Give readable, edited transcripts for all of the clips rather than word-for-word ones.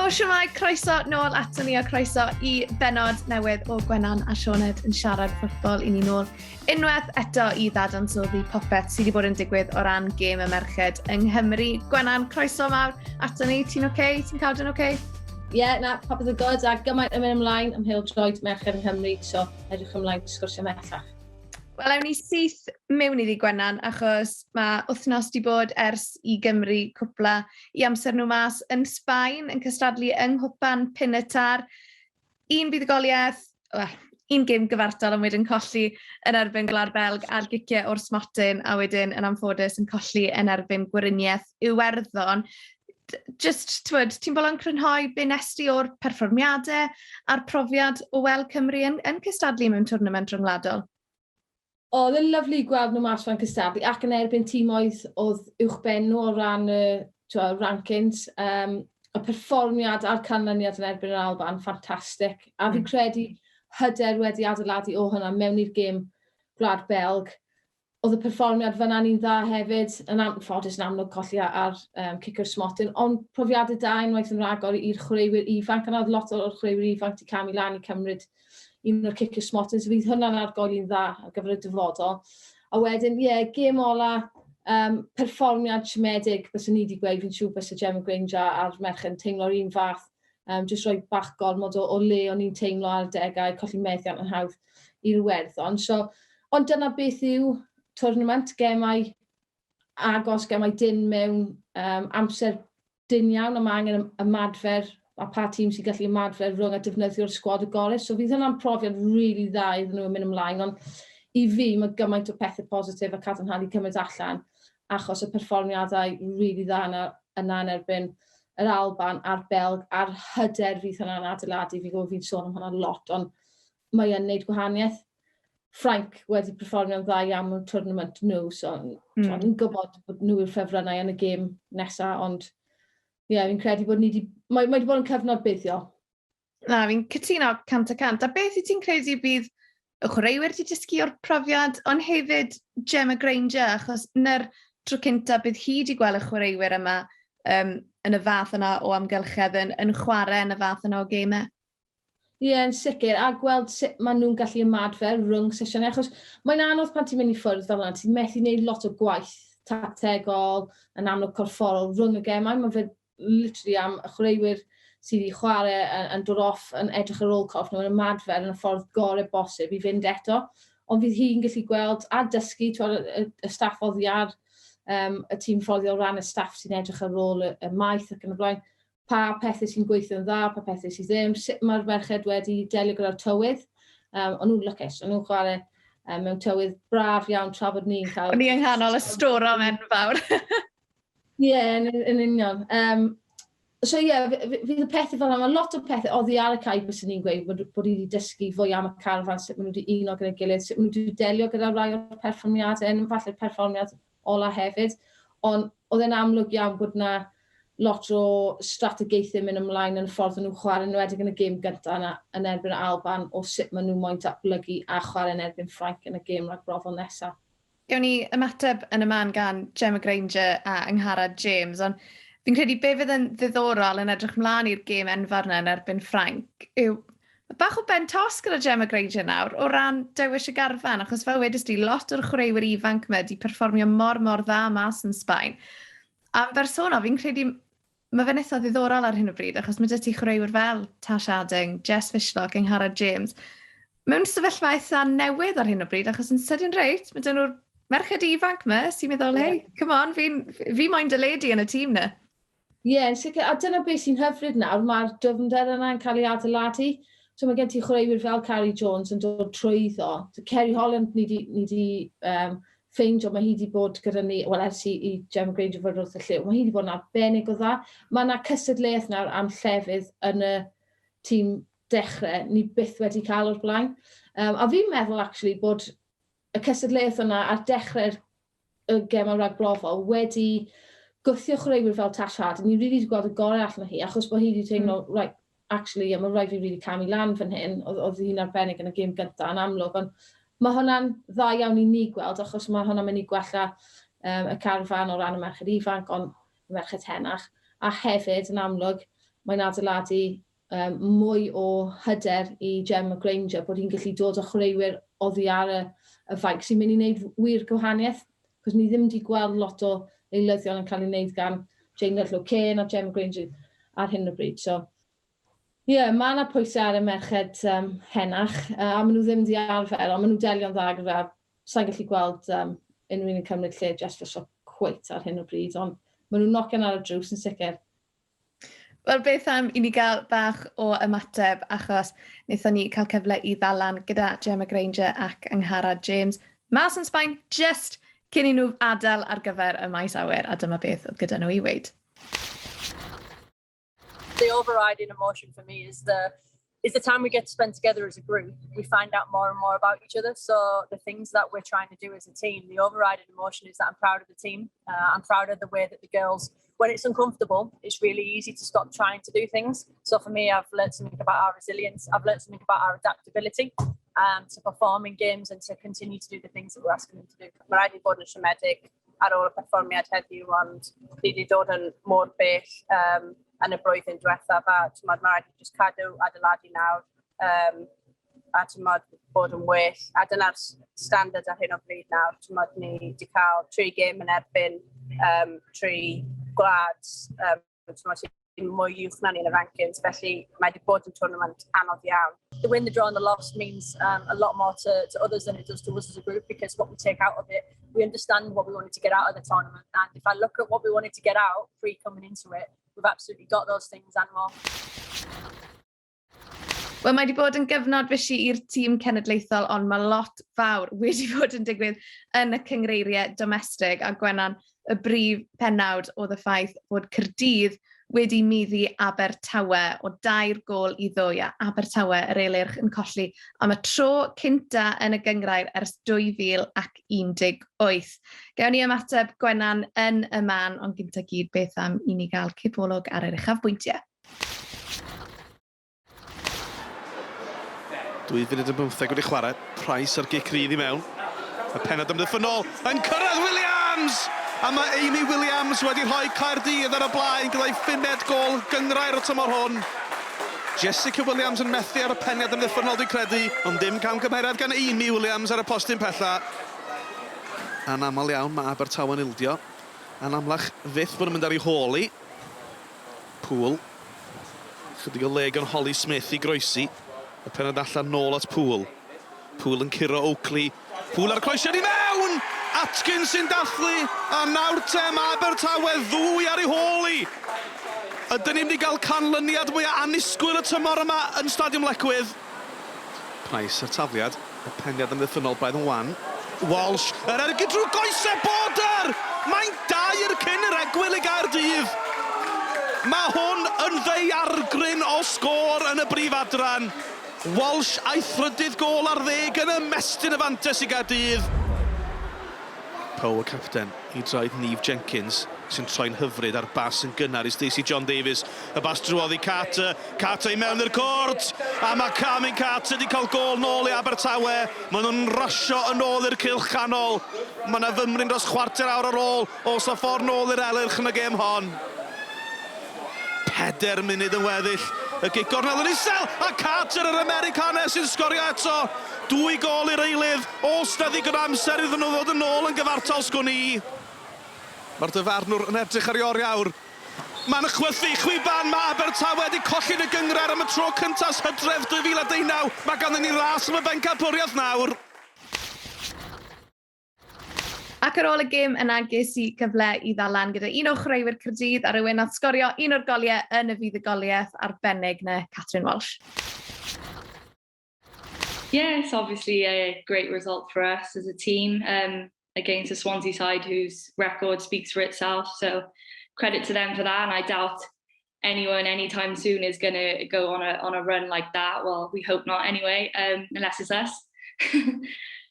Helo, siwmai, croeso nôl ato ni a croeso i benod newydd o Gwenan a Sioned yn siarad ffwtbol i ni nôl unwaith eto i ddadansoddi popeth sydd wedi bod yn digwydd o ran gêm y merched yng Nghymru. Gwenan, croeso mawr ato ni, ti'n oce? Okay? Ti'n cael dyn oce? Okay? Ie, yeah, na, popeth yn good a gymaint yn mynd ymlaen ym mhêl-droed merched yng Nghymru, so edrych ymlaen sgwrsio mellach. Wel, ewn ni syth mewn iddi, Gwenan, achos mae wythnos di bod ers i Gymru cwpla i amser nhw mas yn Sbaen yn cystadlu yng Nghwpan Pinatar. Un buddugoliaeth, well, un gêm gyfartal ond wedyn colli yn erbyn Gwlad Belg ar giciau o'r smotyn a wedyn yn anffodus yn colli yn erbyn Gweriniaeth Iwerddon. Just, twyd, ti'n bolon crynhoi be nesti o'r perfformiadau a'r profiad o weld Cymru yn, yn cystadlu mewn twrnament rhyngwladol? Oedd yn lyflu gweld nhw mas fan cystadlu ac yn erbyn tîmoedd oedd uwchben nhw o ran y twa, rankings. Um, y perfformiad a'r canlyniad yn erbyn yr Alban, ffantastig. A fi'n. credu hyder wedi adeiladu o hwnna mewn i'r gêm Gwlad Belg. Oedd y perfformiad fan'na ni'n dda hefyd, yn anffodus yn amlwg colli ar um, cic smotyn, ond profiadau da unwaith yn rhagor i'r chwaraewyr ifanc, a oedd lot o'r chwaraewyr ifanc wedi camu lan i cymryd un o'r cic smotyn, so fydd hwnna'n argoeli'n dda ar gyfer y dyfodol. A wedyn, ie, yeah, gêm ola, um, perfformiad siomedig, byswn ni wedi gweud, fi'n siŵr bys y Gemma Granger a'r merched yn teimlo'r un fath, um, jyst rhoi bach gormod o, o le o'n i'n teimlo ar degau, colli meddiant yn hawdd i'r Iwerddon. So, Ond dyna beth yw tournament, gemau agos, gemau dyn mewn um, amser dyn iawn, a mae angen ymadfer, a pa tîm sy'n gallu ymadfer rhwng a defnyddio'r sgwad y gorau. So fydd hwnna'n profiad rili really dda iddyn nhw yn mynd ymlaen, ond i fi mae gymaint o pethau positif a cadarnhaol i cymryd allan achos y perfformiadau rili really dda yna, yna yn erbyn yr Alban a'r Belg a'r hyder fydd hwnna'n adeiladu. Fi'n gwybod fi'n sôn am hwnna lot, ond mae e'n neud gwahaniaeth. Ffrainc wedi perfformio'n dda iawn mewn tournament nhw, so mm. ni'n gwybod bod nhw yw'r ffefrynnau yn y gêm nesaf, ond ie, yeah, fi'n credu bod ni wedi... Mae, mae wedi bod yn cyfnod buddiol. Na, fi'n cytuno 100%. A beth wyt ti'n credu bydd y chwaraewyr wedi dysgu o'r profiad, ond hefyd Gemma Granger, achos na'r tro cynta bydd hi wedi gweld y chwaraewyr yma um, yn y fath yna o amgylchedd, yn, yn chwarae yn y fath yna o gemau. Ie, yn sicr, a gweld sut maen nhw'n gallu ymadfer rhwng sesiynau, achos mae'n anodd pan ti'n mynd i ffwrdd fel yna, ti'n methu gwneud lot o gwaith tactegol, yn amlwg corfforol rhwng y gemau, mae fe literally am y chwaraewyr sydd i chwarae yn, yn dod off yn edrych ar ôl corff nhw yn ymadfer yn y ffordd gorau bosib i fynd eto. Ond fydd hi'n gallu gweld a dysgu twel, y, y, y staff oddi ar um, y tîm fforddio o ran y staff sy'n edrych ar ôl y, y maeth ac yn y blaen, pa pethau sy'n gweithio'n dda, pa pethau sydd ddim, sut mae'r merched wedi delio gyda'r tywydd. Um, o'n nhw'n lwcus, o'n nhw'n chwarae um, mewn tywydd braf iawn tra bod ni'n cael... O'n i yng nghanol y storom enfawr. Ie, yeah, yn, yn union. Um, so ie, yeah, fydd y pethau fel yna, mae lot o pethau oddi ar y cae bys ni'n gweud bod, bod i wedi dysgu fwy am y carfan, sut maen nhw wedi uno gyda'i gilydd, sut maen nhw wedi delio gyda rai o'r perfformiadau, falle'r perfformiad ola hefyd. Ond oedd e'n amlwg iawn bod na lot o strategaethau mynd ymlaen yn y ffordd nhw'n chwarae, yn enwedig yn y gêm gyntaf yna yn erbyn Alban, o sut maen nhw moyn datblygu a chwarae yn erbyn Ffrainc yn y gêm ragbrofol nesaf. Gawn ni ymateb yn y man gan Gemma Granger a Angharad James, ond fi'n credu be fydd yn ddiddorol yn edrych mlaen i'r gêm enfawr yna yn erbyn Ffrainc yw Mae bach o ben tos gyda Gemma Granger nawr o ran dewis y garfan, achos fel wedys di, lot o'r chwaraewyr ifanc yma wedi perfformio mor mor dda mas yn Sbaen. A yn bersonol, fi'n credu mae fe'n eitha ddiddorol ar hyn o bryd, achos mae dy ti chwaraewyr fel Tash Harding, Jess Fishlock, Angharad James, mewn sefyllfa eitha newydd ar hyn o bryd, achos yn sydyn reit, mae dyn nhw'r merched ifanc yma sy'n meddwl, yeah. hei, come on, fi'n fi moyn dy lady yn y tîm na. Ie, yeah, yn sicr. A dyna beth sy'n hyfryd nawr, mae'r dyfnder yna yn cael ei adeiladu. So mae gen ti chwaraewyr fel Carrie Jones yn dod trwyddo. So Kerry Holland ni di, ni di um, ffeindio, mae hi wedi bod gyda ni, wel ers i, i Gemma Granger fod wrth y llyw, mae hi wedi bod yn arbennig o dda. Mae yna cystadleuaeth nawr am llefydd yn y tîm dechrau ni byth wedi cael o'r blaen. Um, a fi'n meddwl, actually, bod y cystadleuaeth yna ar dechrau'r y gemau ragbrofol wedi gwthio chwaraewyr fel Tash Harding. Ni really wedi gweld y gorau allan o hi, achos bod hi wedi teimlo, mm. right, actually, yeah, mae rhaid fi really camu lan fan hyn. Oedd, oedd hi'n arbennig yn y gêm gyntaf yn amlwg, ond mae hwnna'n dda iawn i ni gweld, achos mae hwnna'n mynd i gwella um, y carfan o ran y merched ifanc, ond y merched henach. A hefyd, yn amlwg, Mae'n adeiladu mwy o hyder i Gemma Grainger bod hi'n gallu dod o chwaraewyr oddi ar y fainc sy'n mynd i wneud wir gwahaniaeth, cos ni ddim wedi gweld lot o eilyddion yn cael ei wneud gan Jane Ludlow Kane a Gemma Grainger ar hyn o bryd. So, ie, yeah, mae yna pwysau ar y merched henach, a maen nhw ddim wedi arfer, ond maen nhw'n delio'n dda gyda. Sa'n gallu gweld unrhyw un yn cymryd lle Jess Fishlock cweit ar hyn o bryd, ond maen nhw'n nocian ar y drws yn sicr. Wel, beth am i ni gael bach o ymateb, achos wnaethon ni cael cyfle i ddalan gyda Gemma Grainger ac Angharad James mas yn Sbaen just cyn i nhw adael ar gyfer y maes awyr, a dyma beth oedd gyda nhw i weud. The overriding emotion for me is the time we get to spend together as a group. We find out more and more about each other. So the things that we're trying to do as a team, the overriding emotion is that I'm proud of the team. I'm proud of the way that the girls, when it's uncomfortable, it's really easy to stop trying to do things. So for me, I've learned something about our resilience. I've learned something about our adaptability to perform in games and to continue to do the things that we're asking them to do. Mae rhaid i fod yn siomedig ar ôl y perfformiad heddiw, ond ni wedi dod yn mor bell yn y blwyddyn diwethaf a mae rhaid i just cadw adeiladu nawr a tymod, bod yn well. A dyna'r standard ar hyn o bryd nawr. Tymod, ni wedi cael tri gêm yn erbyn tri gwlad tymod, sy'n mwy uwch na ni yn y rankings, felly mae wedi bod yn tournament anodd iawn. The win, the draw and the loss means a lot more to others than it does to us as a group, because what we take out of it, we understand what we wanted to get out of the tournament. And if I look at what we wanted to get out pre-coming into it, we've absolutely got those things and more. Wel, mae wedi bod yn gyfnod fysi i'r tîm cenedlaethol, ond mae lot fawr wedi bod yn digwydd yn y cyngreiriau domestig, a Gwenan, y brif pennawd oedd y ffaith bod Caerdydd wedi maeddu Abertawe o 3 gôl i 2, a Abertawe, yr Elyrch, yn colli am y tro cynta yn y gyngrair ers 2018. Gewn ni ymateb Gwenan yn y man, ond gynta gyd, beth am i ni gael cipolwg ar yr uchafbwyntiau? 2 funud a 15 wedi chwarae. Price ar gic rydd i mewn. Y pennod amddiffynnol yn cyrraedd Williams! A mae Amy Williams wedi rhoi Caerdydd ar y blaen gyda'i phumed gol gyngrair o tymor hwn. Jessica Williams yn methu ar y peniad amddiffynnol, dwi'n credu, ond dim camgymeriad gan Amy Williams ar y postyn pella. Anaml iawn mae Abertawe'n ildio. Anamlach fyth bod nhw'n mynd ar ei hôl hi. Poole. Chydig o le gan Holly Smith i groesi. Y pennod allan nôl at Poole. Poole yn curo Oakley. Poole ar croesiad i mewn! Atkins sy'n dathlu, a nawr te mae Abertawe ddwy ar ei hôl hi. Ydyn ni'n mynd i gael canlyniad mwyaf annisgwyl y tymor yma yn Stadiwm Lecwydd? Price ar tafliad, y peniad amddiffynnol braidd yn wan. Walsh, yr ergyd drwy goesau Border! Mae'n dair cyn yr egwyl i Gaerdydd. Mae hwn yn ddaeargryn o sgôr yn y brif adran. Walsh a'i thrydydd gôl ar ddeg yn ymestyn y fantes i Gaerdydd. Power captain i draed Neve Jenkins sy'n troi'n hyfryd ar bas yn gynnar i Stacey John Davies. Y bas drwodd i Carter. Carter i mewn i'r cwrt. A mae Carmen Carter wedi cael gôl nôl i Abertawe. Maen nhw'n rasio yn ôl i'r cylch canol. Mae yna fymryn dros chwarter awr ar ôl. Oes 'na ffordd nôl i'r Elyrch yn y gêm hon? 4 munud yn weddill. Y gic gornel yn isel, a Carter, yr Americanes, sy'n sgorio eto. Dwy gôl i'r eilydd. Oes na ddigon amser iddyn nhw ddod yn ôl yn gyfartal, sgwn i? Mae'r dyfarnwr yn edrych ar ei oriawr. Mae'n chwythu chwiban, mae Abertawe wedi colli'n y gyngrair am y tro cyntaf hydref 2019. Mae ganddyn ni ras am y bencampwriaeth nawr. Ac ar ôl y gêm yna, ges i gyfle i ddal lan gyda un o chwaraewyr Caerdydd a rhywun nath sgorio un o'r goliau yn y fuddugoliaeth arbennig na, Catherine Walsh. Yeah, it's obviously a great result for us as a team against a Swansea side whose record speaks for itself. So credit to them for that. And I doubt anyone anytime soon is going to go on a run like that. Well, we hope not anyway, unless it's us.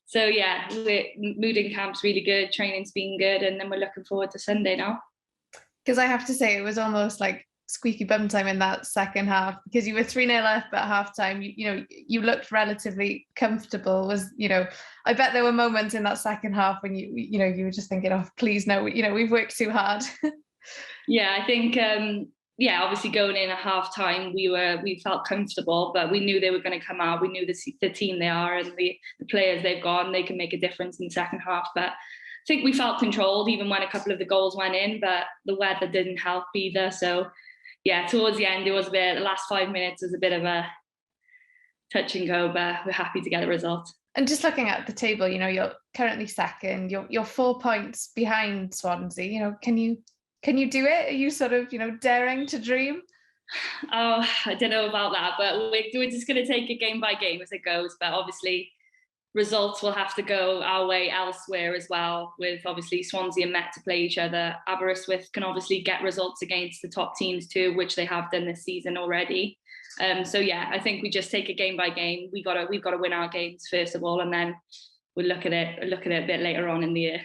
So yeah, we're mood in camp's really good, training's been good, and then we're looking forward to Sunday now. Because I have to say, it was almost like squeaky bum time in that second half, because you were 3-0 up at half time. You looked relatively comfortable. Was, you know, I bet there were moments in that second half when you were just thinking, "Oh, please no, we've worked too hard." Yeah, I think yeah, obviously going in at half time, we were we felt comfortable, but we knew they were going to come out. We knew the, the team they are and the, the players they've got, and they can make a difference in the second half. But I think we felt controlled even when a couple of the goals went in, but the weather didn't help either. So yeah, towards the end, it was a bit, the last five minutes was a bit of a touch and go, but we're happy to get a result. And just looking at the table, you know, you're currently second, you're, you're four points behind Swansea. You know, can you can you do it? Are you sort of, you know, daring to dream? Oh, I don't know about that, but we're, we're just going to take it game by game as it goes. But obviously, results will have to go our way elsewhere as well, with obviously Swansea and Met to play each other. Aberystwyth can obviously get results against the top teams too, which they have done this season already. Um, so yeah, I think we just take it game by game. We gotta we've got to win our games first of all, and then we'll look at it look at it a bit later on in the year.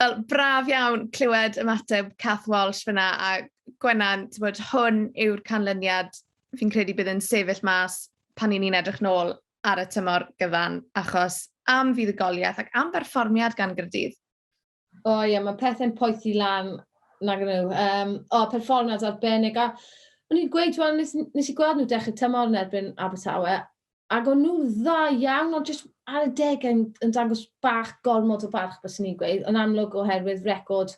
Wel, braf iawn clywed ymateb Cath Walsh fyna a Gwenan, ti'n bod, hwn yw'r canlyniad fi'n credu bydd yn sefyll mas pan i ni'n edrych nôl ar y tymor gyfan, achos am fuddugoliaeth ac am berfformiad gan Gaerdydd. O ie, mae pethau'n poethi lan nag nhw. Um, o, perfformiad arbennig. A o'n i'n gweud, wel, nes, nes i gweld nhw dechrau tymor yn erbyn Abertawe, ac o'n nhw'n dda iawn, ond jyst ar y degau yn, yn dangos bach gormod o barch, bys ni'n gweud, yn amlwg oherwydd record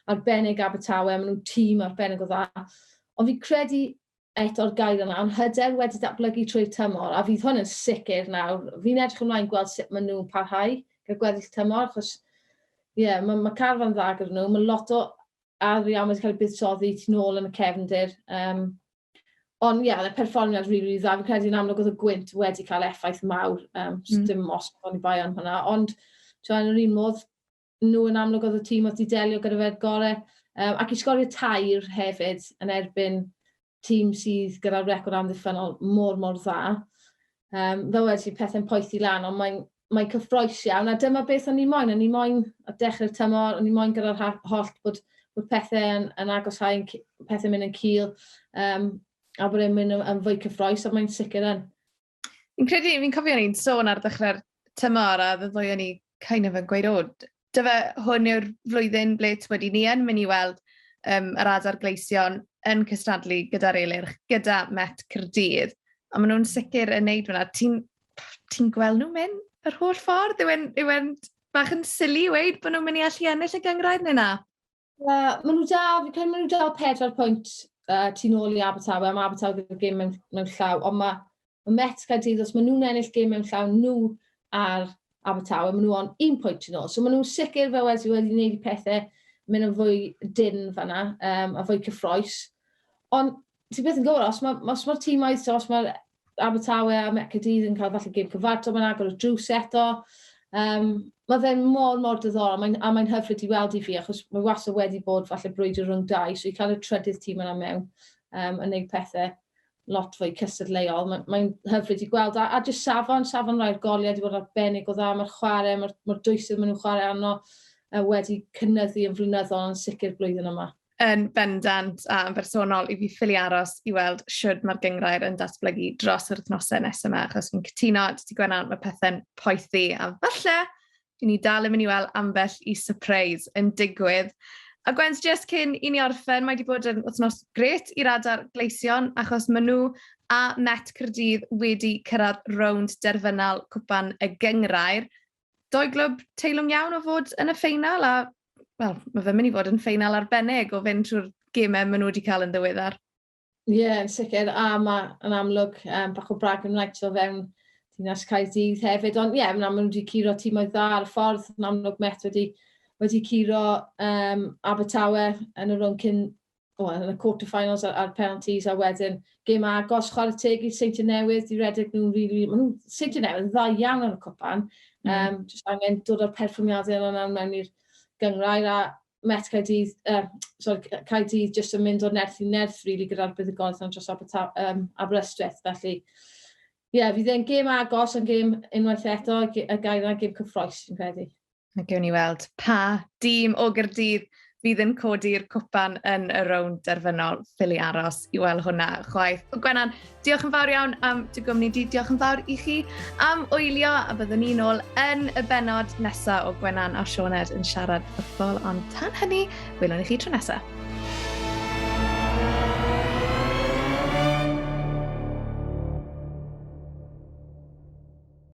arbennig Abertawe, maen nhw'n tîm arbennig o dda. Ond fi credu eto'r gair yna, ond hyder wedi datblygu trwy'r tymor, a fydd hwn yn sicr nawr. Fi'n edrych ymlaen gweld sut maen nhw'n parhau gyda gweddill tymor, achos ie, yeah, mae, mae carfan dda gyda nhw, mae lot o arian wedi cael ei buddsoddi tu nôl yn y cefndir. Um, ond ie, yeah, y perfformiad rili, really dda. Fi'n credu yn amlwg oedd y gwynt wedi cael effaith mawr. Um, mm. Dim os o'n i bai am hwnna. Ond, ti'n yn yr un modd, nhw yn amlwg oedd y tîm oedd wedi delio gyda fe'r gorau. Um, ac i sgorio tair hefyd yn erbyn tîm sydd gyda'r record amddiffynnol mor, mor dda. Um, fel wedi pethau'n poethi lan, ond mae'n mae cyffroes iawn, a dyma beth o'n i moyn. O'n i moyn a dechrau'r tymor, o'n i moyn gyda'r hollt bod, bod pethau yn, yn agoshau, pethau'n mynd yn cil, um, a bod e'n mynd yn, yn fwy cyffroes, a mae'n sicr yn. Fi'n credu, fi'n cofio ni'n sôn ar ddechrau'r tymor a ddwy o'n i kind of yn gweud, o, dyfe hwn yw'r flwyddyn ble wedi ni yn mynd i weld um, yr adar gleision yn cystadlu gyda'r Elyrch, gyda Met Caerdydd. A maen nhw'n sicr yn neud hwnna. Ti'n ti gweld nhw'n mynd yr holl ffordd? Yw e'n, yw e'n bach yn silly weud bod nhw'n mynd i allu ennill y gynghrair neu na? Uh, maen nhw dal, fi'n credu maen nhw dal pedwar pwynt uh, tu nôl i Abertawe, a mae Abertawe gyda'r gêm mewn, mewn llaw, ond mae, mae Met Caerdydd, os maen nhw'n ennill gêm mewn llaw, nhw ar Abertawe, maen nhw on un pwynt tu nôl. So maen nhw'n sicr fel wedi wedi gwneud i pethau mynd yn fwy dyn fanna, um, a fwy cyffroes. Ond ti beth yn gwybod, os mae'r os ma tîm so os mae'r Abertawe a Met Caerdydd yn cael falle gêm cyfartal, mae'n agor y drws eto. Um, mae fe'n mor, mor diddorol, mae'n, a mae'n hyfryd i weld i fi, achos mae wastad wedi bod falle brwydr rhwng dau, so i cael y trydydd tîm yna mewn um, yn gwneud pethau lot fwy cystadleuol. Mae'n mae hyfryd i gweld. A, a jyst safon, safon rhai'r goliau wedi bod arbennig o dda, mae'r chwarae, mae'r mae dwysydd maen nhw'n chwarae arno uh, wedi cynyddu yn flynyddol yn sicr blwyddyn yma. Yn bendant a yn bersonol i fi ffili aros i weld siwd mae'r gynghrair yn datblygu dros yr wythnosau nesaf yma, achos fi'n cytuno, ti Gwenan, mae pethau'n poethi a falle i ni dal yn mynd i weld ambell i surprise yn digwydd. A Gwens, just cyn i ni orffen, mae wedi bod yn wythnos gret i'r adar gleision, achos maen nhw a Met Caerdydd wedi cyrraedd rownd derfynol cwpan y gynghrair. Doi glwb teilwng iawn o fod yn y ffeinal, a wel, mae fe'n mynd i fod yn ffeinal arbennig o fynd trwy'r gemau maen nhw wedi cael yn ddiweddar. Ie, yeah, yn sicr. A mae yn amlwg um, bach o bragging rights o fewn dinas Caerdydd hefyd. Ond ie, yeah, maen nhw wedi curo tîmoedd dda ar y ffordd. Yn amlwg Met wedi, wedi curo um, Abertawe yn y rownd cyn, oh, yn y quarter-finals ar, ar penalties a wedyn gêm agos chwarae teg i Seintiau Newydd, di redeg nhw'n rili... Really, maen nhw'n Seintiau Newydd dda iawn ar y cwpan. Mm. Um, just angen dod o'r perfformiadau yna mewn i'r gynghrair a Met Caerdydd, uh, sorry, Caerdydd jyst yn mynd o'r nerth i nerth really, gyda'r buddugoliaeth yn dros Aberta, um, Aberystwyth. Felly, ie, yeah, fydd e'n gêm agos, yn gêm unwaith eto, y gair yna gêm cyffroes, fi'n credu. A gewn ni weld pa dîm o Gaerdydd fydd yn codi'r cwpan yn y rownd derfynol. Ffili aros i weld hwnna chwaith. O Gwenan, diolch yn fawr iawn am dy gwmni di. Diolch yn fawr i chi am wylio a byddwn ni nôl yn y bennod nesaf o Gwenan a Sioned yn siarad ffwtbol. Ond tan hynny, welwn i chi tro nesaf.